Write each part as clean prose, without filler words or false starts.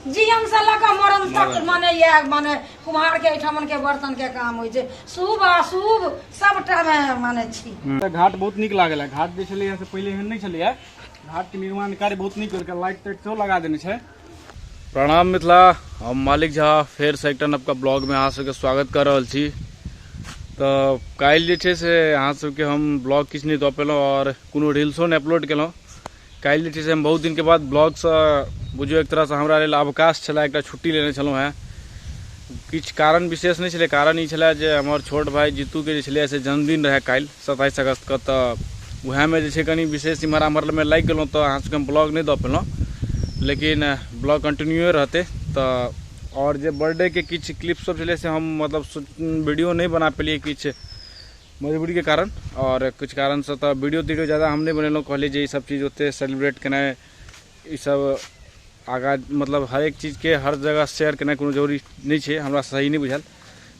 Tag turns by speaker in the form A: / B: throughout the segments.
A: जीवन से लऽ कऽ मरण तक माने इएह माने कुम्हार के एहिठामन के बर्तन के काम होइ छै। शुभ अशुभ सबटा मे माने छी।
B: तऽ घाट बहुत नीक लागल है। घाट जे छलैया से पहिले एहन नहि छलैया। घाट के निर्माण कार्य बहुत नीक केलकै, लाइट ताइट सेहो लगा देने छै।
C: प्रणाम मिथिला, हम मालिक झा फेर से एकटा नवका ब्लॉग में अहाँ सबके स्वागत कर रहल छी। तऽ काल्हि जे छै से अहाँ सबके हम ब्लॉग किछु नहि दऽ पेलहुँ और कोनो रील्सो नहि अपलोड केलहुँ। काल्हि जे छै से हम बहुत दिनके बाद ब्लॉगसँ बुझियौ एक तरहसँ हमरा लेल अवकाश छलै, एकटा छुट्टी लेने छलहुँ हेँ। किछु कारण विशेष नहि छलै, कारण ई छलै जे हमर छोट भाइ जीतूके जे छलै से जन्मदिन रहै काल्हि 27 अगस्तके, तऽ वएहमे जे छै कनि विशेष इम्हर आम्हरमे लागि गेलहुँ तऽ अहाँ सबके हम ब्लॉग नहि दऽ पेलहुँ, लेकिन ब्लॉग कंटिन्यूए रहतै। तऽ आओर जे बर्थडेके किछु क्लिप सब छलै से हम मतलब वीडियो नहि बना पेलियै किछु मजबूरीके कारण और किछु कारणसँ, तऽ वीडियो तीडियो ज़्यादा हम नहि बनेलहुँ। कहलियै जे ई सब चीज ओते सेलिब्रेट केनाइ ई सब आगाँ मतलब हरेक चीजके हर जगह शेयर केनाइ कोनो जरूरी नहि छै, हमरा सही नहि बुझायल।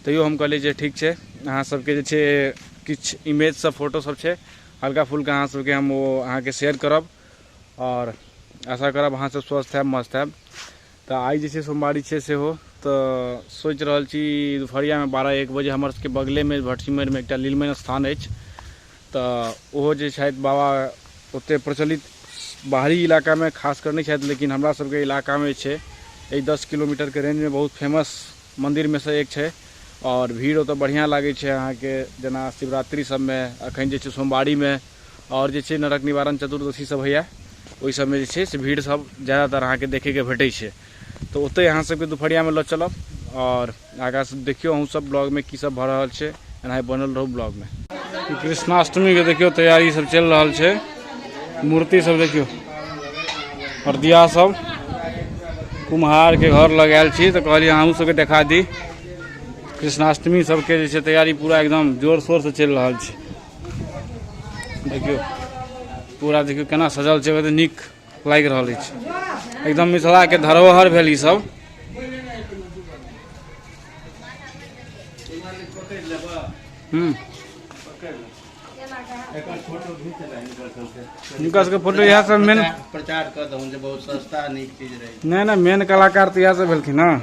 C: तैयो हम कहलियै जे ठीक छै, अहाँ सबके जे छै किछु इमेज सब फोटो सब छै हल्का फुल्का अहाँ सबके हम ओ अहाँके शेयर करब और आशा करब अहाँ सब स्वस्थ हैब मस्त हैब। तऽ आइ जे छै सोमवारी छै सेहो, तऽ सोचि रहल छी दुपहरियामे 12-1 बजे हमर सबके बगलेमे भटसिमैरमे एकटा लीलमैन स्थान अछि, तऽ ओहो जे छथि बाबा ओते प्रचलित बाहरी इलाकामे खास कर नहि छथि, लेकिन हमरा सबके इलाकामे छै एहि 10 किलोमीटरके रेंजमे बहुत फेमस मन्दिरमे सँ एक छै और भीड़ ओतऽ बढ़िआँ लागै छै अहाँके, जेना शिवरात्रि सबमे, अखन जे छै सोमवारीमे और जे छै नरक निवारण चतुर्दशी सब होइए ओहि सबमे जे छै से भीड़ सब ज़्यादातर अहाँके देखैके भेटै छै। तऽ ओतहि अहाँ सबके दुपहरियामे लऽ चलब और आगाँ सब देखियौ अहूँ सब ब्लॉगमे की सब भऽ रहल छै, एनाहि बनल रहू ब्लॉगमे। कृष्णाष्टमीके देखियौ तैयारी सब चलि रहल छै, मूर्ति सब देखियौ और दिया सब कुम्हारके घर लग आयल छी तऽ कहलियै अहूँ सबके देखा दी। कृष्णाष्टमी सबके जे छै तैयारी पूरा एकदम जोर शोरसँ चलि रहल छै। देखियौ पूरा देखियौ केना सजल छै, कते नीक लागि रहल अछि, एकदम मिथिलाके धरोहर भेल ई सब। हिनका सबके फोटो इएह सब मेन
D: प्रचार कऽ दहुन जे बहुत सस्ता नीक चीज रहै।
B: नहि नहि, मेन कलाकार तऽ इएह सब भेलखिन हँ।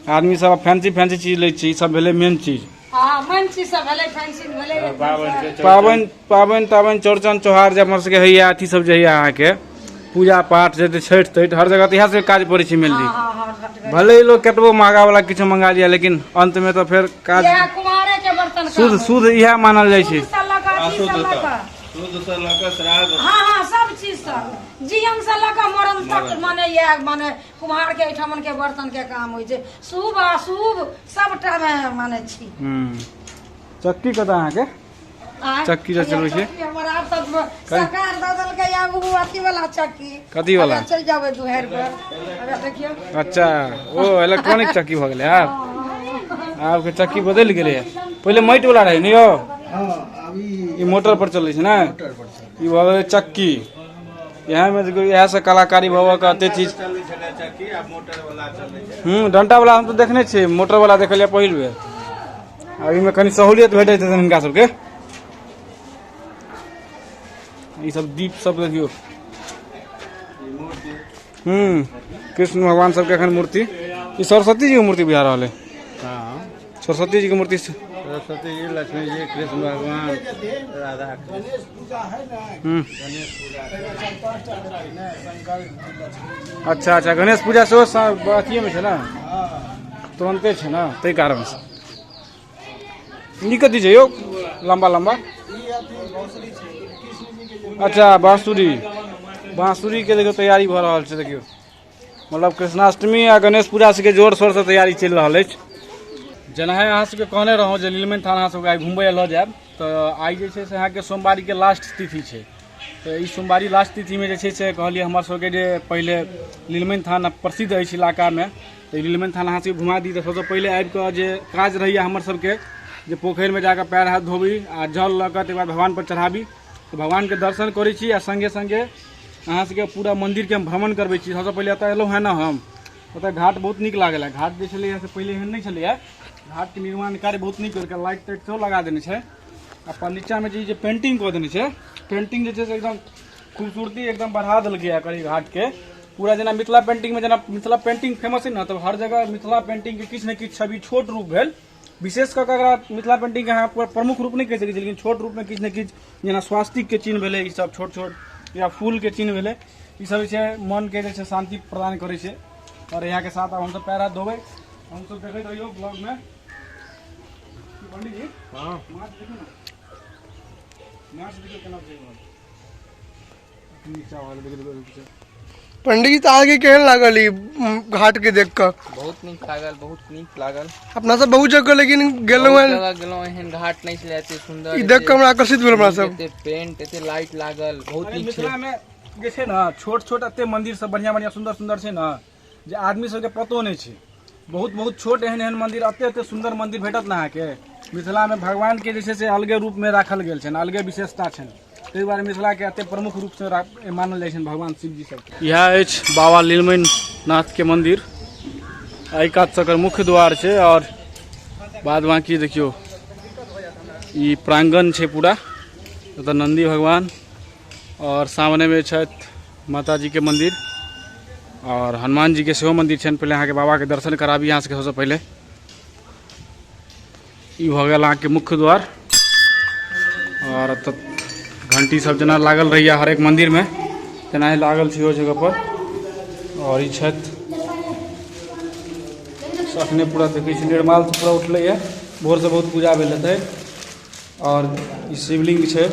B: आदमी सब फैंसी फैंसी चीज लै छै, ई सब भेलै मेन चीज।
A: हाँ, मेन चीज सब भेलै फैंसी भेलै।
B: पाबनि पाबनि ताबनि चौड़चन चौहार जे हमर सबके होइए, अथी सब जे होइए अहाँके पूजा पाठ जे छठि तठि हर जगह तऽ इएह सबके काज पड़ै छै मेनली। भले ही लोग कतबो महगा वाला किछो मंगा लिया, लेकिन अंत में तऽ फेर काज शुद्ध शुद्ध इएह मानल जाइ छै।
A: हाँ हाँ, सब चीज सब जीवन से लऽ कऽ मरण तक माने इएह माने कुम्हार के एहिठामन के बर्तन के काम होइ छै, शुभ अशुभ सबटा मे माने छी।
B: चक्की कतऽ अहाँके? चक्की जे चलबै छै?
A: हमर आब सब सरकार दऽ देलकै आब ओ अथी वाला चक्की।
B: कथी वाला?
A: चलि जाबै दुहारि पर, देखियौ।
B: अच्छा, ओ इलेक्ट्रॉनिक चक्की भऽ गेलै आब। आबके चक्की बदलि गेलै, पहिले माटि वाला रहै ने यौ, ई मोटर पर चलै छै ने, ई भऽ गेलै चक्की। इएहमे देखियौ इएह से कलाकारी भऽ कऽ कते चीज। डंटा वाला हम तऽ देखने छियै, मोटर वाला देखलियै पहिल बेर। आ एहिमे कनि सहूलियत भेटैत हेतनि हिनका सबके। ई सब दीप सब देखियौ, कृष्ण भगवान सबके एखन मूर्ति, ई सरस्वती जी के मूर्ति बुझा रहल है। सरस्वती जी के मूर्ति,
D: सरस्वती जी, लक्ष्मी जी, कृष्ण भगवान, राधा
B: कृष्ण। अच्छा अच्छा, गणेश पूजा सेहो अथिये मे छै ने, तुरन्ते छै ने, ताहि कारण से। ई कथी छै यौ लम्बा लम्बा? अच्छा, बाँसुरी, बाँसुरी के देखियौ तैयारी भऽ रहल छै। देखियौ मतलब कृष्णाष्टमी आ गणेश पूजा सबके जोर शोरसँ तैयारी चलि रहल अछि। जेना अहाँ सबके कहने रहौं जे नीलमणि थान अहाँ सबके आइ घुमबै लऽ जायब, तऽ आइ जे छै से अहाँके सोमवारीके लास्ट तिथि छै। तऽ ई सोमवारी लास्ट तिथिमे जे छै से कहलियै हमर सबके जे पहिले नीलमणि थान प्रसिद्ध अछि इलाकामे, तऽ ई नीलमणि थान अहाँ सबके घुमा दी। तऽ सबसँ पहिले आबिकऽ जे काज रहैए हमर सबके जे पोखरिमे जाकऽ पैर हाथ धोबी आ जल लऽ कऽ तकर बाद भगवानपर चढ़ाबी। तऽ भगवानके दर्शन करै छी आ सङ्गे सङ्गे अहाँ सबके पूरा मन्दिरके हम भ्रमण करबै छी। सबसँ पहिले एतऽ एलहुँ हेँ ने हम, ओतऽ घाट बहुत नीक लागल है। घाट जे छलैए से पहिले एहन नहि छलैए, घाटके निर्माण कार्य बहुत नीक केलकै, लाइट ताइट सेहो लगा देने छै। आ नीचाँमे जे पेंटिंग कऽ देने छै, पेंटिंग जे छै से एकदम खूबसूरती एकदम बढ़ा देलकै एकर ई घाटके। पूरा जेना मिथिला पेंटिंग में, जेना मिथिला पेंटिंग फेमस है ना, तऽ हर जगह मिथिला पेंटिंग के किछु ने किछु छवि छोट रूप भेल। विशेष कऽ कऽ एकरा मिथिला पेंटिंग के अहाँ पूरा प्रमुख रूप नहि कहि सकै छी, लेकिन छोट रूप में किछु ने किछु जेना स्वास्तिक के चिन्ह भेलै, ई सब छोट छोट, या फूल के चिन्ह भेलै, ई सब जे छै मन के जे छै शांति प्रदान करै छै। आओर यहाँ के साथ आब हमसब पैर हाथ धोबै, हमसब देखैत रहियौ ब्लॉग में। पंडित जी,
D: हाँ।
B: माछ देखियौ ने, माछ देखियौ केना छै। नीचा वाला देखियौ, देखियौ।
E: पंडित जी, तऽ अहाँके केहन लागल ई घाट के देख कऽ?
F: बहुत नीक लागल, बहुत नीक लागल।
E: अपना सब बहुत जगह लेकिन गेलहुँ
F: बहुत
E: हन,
F: जगह गेलहुँ, एहन घाट नहि छलै एते सुंदर।
E: ई देख कऽ हमरा आकर्षित भेल हमरा सब।
F: एते पेंट, एते लाइट लागल, बहुत
B: अरे
F: नीक छै।
B: मिथिला में जे छै ने छोट छोट एते मंदिर सब बढ़िया बढ़िया सुंदर सुंदर छै ने जे आदमी सबके पतो नहि छै। बहुत बहुत छोट एहन एहन मंदिर, एते एते सुंदर मंदिर भेटत ने अहाँके। मिथिला में भगवान के जे छै से अलगे रूप में राखल गेल छनि, अलगे विशेषता छनि, ताहि दुआरे मिथिला के एते प्रमुख रूप से मानल जाइ छनि भगवान शिव जी सब।
C: इएह अछि बाबा लीलमणि नाथ के मंदिर। एहि कात से एकर मुख्य द्वार छै और बाद बाकी देखियौ ई प्रांगण छै पूरा। एतऽ नंदी भगवान और सामने में छथि माता जी के मंदिर और हनुमान जी के सेहो मंदिर छनि। पहिले अहाँके बाबा के दर्शन कराबी अहाँ सबके। सबसँ पहिले ई भऽ गेल अहाँके मुख्य द्वार और एतऽ घंटी सब जेना लागल रहैया हरेक मंदिर में तेनाही लागल छै ओहि जगह पर। और ई छथि अखने पूरा देखै छी निर्माल से पूरा उठलैया, भोर से बहुत पूजा भेल हेतै। और ई शिवलिंग छै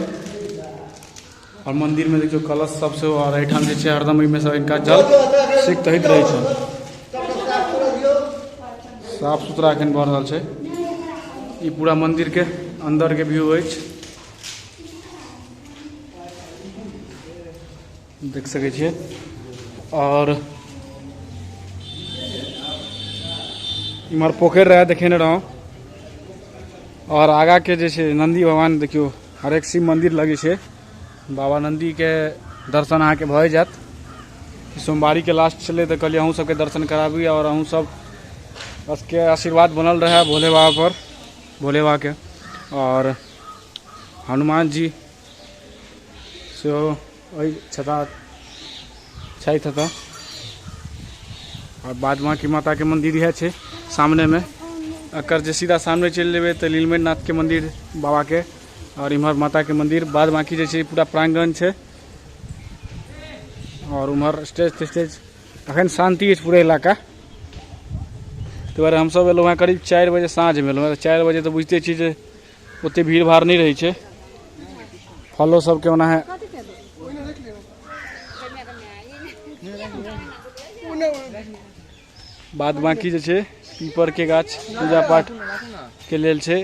C: और मंदिर में देखियौ कलश सब सेहो। और एहिठाम जे छै हरदम एहिमे सब हिनका जल सिक्त होइत रहै छै। साफ सुथरा एखन भऽ रहल छै। ई पूरा मंदिर के अंदर के व्यू अछि, देख सकै छियै। और इम्हर पोखरि रहै, देखेने रहौं। और आगा के जे छै नंदी भगवान देखियौ, हरेक शिव मंदिर लगे छै, बाबा नंदी के दर्शन अहाँके भए जायत। सोमवारी के लास्ट छलै तऽ कहलियै अहूँ सबके दर्शन कराबी और अहूँ सब के आशीर्वाद बनल रहै भोले बाबा पर, भोले बाबा के। और हनुमान जी सेहो एहि छता छथि एतऽ। और बाद बाकी माता के मंदिर इएह छै सामने में। एकर जे सीधा सामने चलि जेबै तऽ नीलमणि नाथ के मंदिर बाबा के और इम्हर माता के मंदिर। बाद बाकी जे छै पूरा प्रांगण छै और उम्हर स्टेज तेस्टेज। अखन शांति अछि पूरा इलाका। ताहि दुआरे हमसब एलहुँ हँ करीब 4 बजे साँझमे एलहुँ हँ। 4 बजे तऽ बुझिते छी जे ओते भीड़ भाड़ नहि रहै छै। फलो सबके ओना है। बाद बाकी जे छै पीपर के गाछ पूजा पाठ के लेल छै।